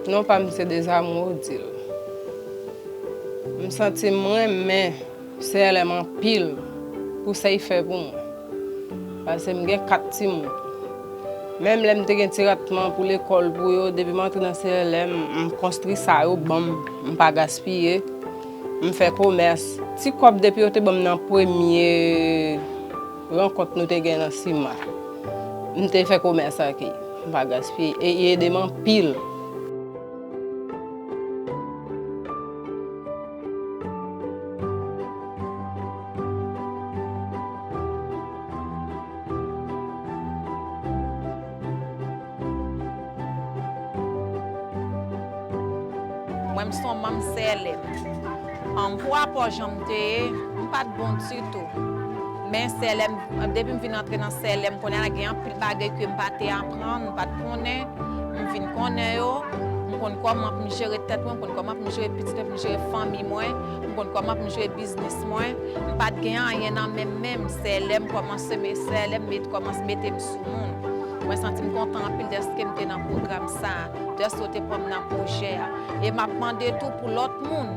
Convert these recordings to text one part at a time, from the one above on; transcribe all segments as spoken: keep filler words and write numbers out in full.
Non pa m se Dezamour Odile. M santi m renmen Sè Lèm anpil pou sa l fè pou mwen. Paske m gen kat timoun. Menm lè m te gen ti ratman pou lekòl pou yo, depi m antre nan Sè Lèm, m konstwi sa yo ban m, m pa gaspiye. M fè komès. Ti kòb depi yo te ban m nan premye rankont nou te gen nan Sima, m te fè komès ak li. M pa gaspiye. E li ede m anpil. Mwen, m se yon manm Sè Lèm. Ann, pou rapò jan m te ye, m pa t bon ditou. Men Sè Lèm, depi m vin antre nan Sè Lèm, kounye a la gen anpil bagay ke m pa te aprann, m pa t konnen. M vin konnen yo, m konn kòman pou m jere tèt mwen, m konn kòman pou m jere pitit mwen, pou m jere fanmi mwen, m konn kòman pou m jere biznis mwen. M pa t gen anyen nan men m menm, Sè Lèm kòmanse, men Sè Lèm met, kòmanse mete m sou moun. Mwen santi m kontan anpil dèske m te nan pwogram sa a, dèske yo te pran m nan pwojè a. E m ap mande tou pou lòt moun,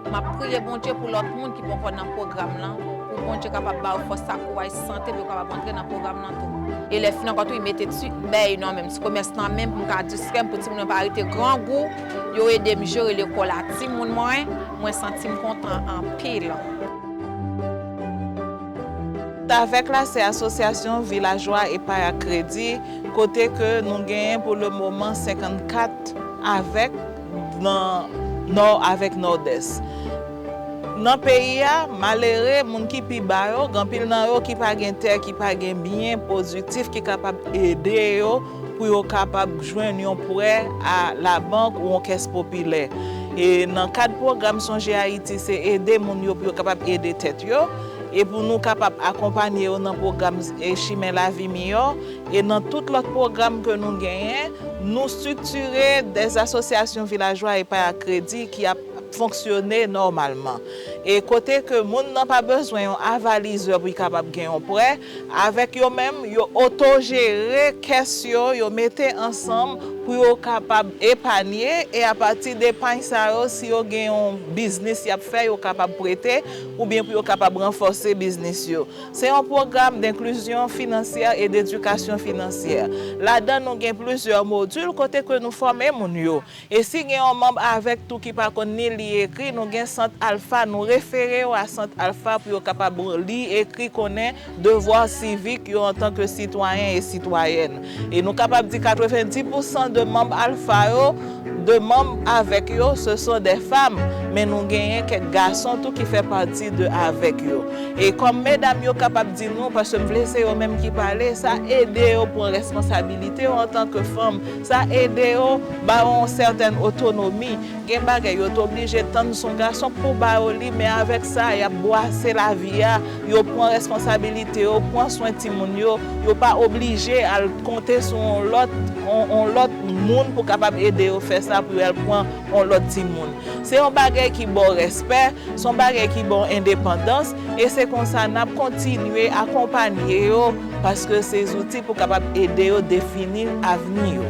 m ap priye Bondye pou lòt moun ki poko nan pwogram lan, pou Bondye kapab ba yo fòs ak kouraj, sante pou yo kapab antre nan pwogram lan tou. E lè fin ankò tou, li mete ti bèy nan men m, ti komès nan men m pou m ka distrè m, pou timoun yo pa rete grangou, yo ede m jere lekòl a timoun mwen, mwen santi m kontan anpil. Tavèk la se Association Villageois Épargne à Crédit, kote ke nou genyen pou le moman senkannkat avèk nan Nò avèk Nòdès. Nan peyi a, malere, moun ki pi ba yo, gen anpil nan yo ki pa gen tè, ki pa gen byen pwodiktif ki kapab ede yo pou yo kapab jwenn yon prè a labank ou yon kès popilè. E nan kad pwogram Sonje Ayiti, se ede moun yo pou yo kapab ede tèt yo, e pou nou kapab akonpanye yo nan pwogram e Chimen Lavi Miyò, e nan tout lòt pwogram ke nou genyen, nou estriktire des associations villageois épargne à crédit ki ap fonksyone nòmalman. E kote ke moun nan pa bezwen yon avalizè pou l kapab gen yon prè, avèk yo menm, yo otojere kès yo, yo mete ansanm pou yo kapab epanye, e apati de epany sa yo, si yo gen yon biznis y ap fè, yo kapab prete, oubyen pou yo kapab ranfòse biznis yo. Se yon pwogram d'inclusion financière et d'éducation financière. Ladan nou gen plizyè modil kote ke nou fòme moun yo. E si gen yon manm avèk tou ki pa konn ni li ekri, nou gen Sant Alfa, nou refere yo a Sant Alfa pou yo kapab li, ekri, konnen devwa sivik yo antanke sitwayen e sitwayèn. E nou kapab di katrevenndis pousan de manm Alfa yo, de manm avèk yo, ce sont des femmes, men nou genyen kèk gason tou ki fè pati de avèk yo. E kòm medam yo kapab di nou, paske m vle se yo menm ki pale, sa ede yo pran responsabilite yo antanke fanm, sa ede yo ba yo yon sètèn otonomi. Gen bagay yo te oblije tann son gason pou ba yo li, men avèk sa, y ap bwase lavi a, yo pran responsabilite yo, pran swen timoun yo, yo pa oblije al konte sou yon lòt, yon, yon lòt moun pou kapab ede yo fè sa, pou yo al pran yon lòt timoun. Se yon bagay ki ba w respè, se yon bagay ki ba w endepandans, e se konsa n ap kontinye akonpanye yo, paske se zouti pou kapab ede yo defini avni yo.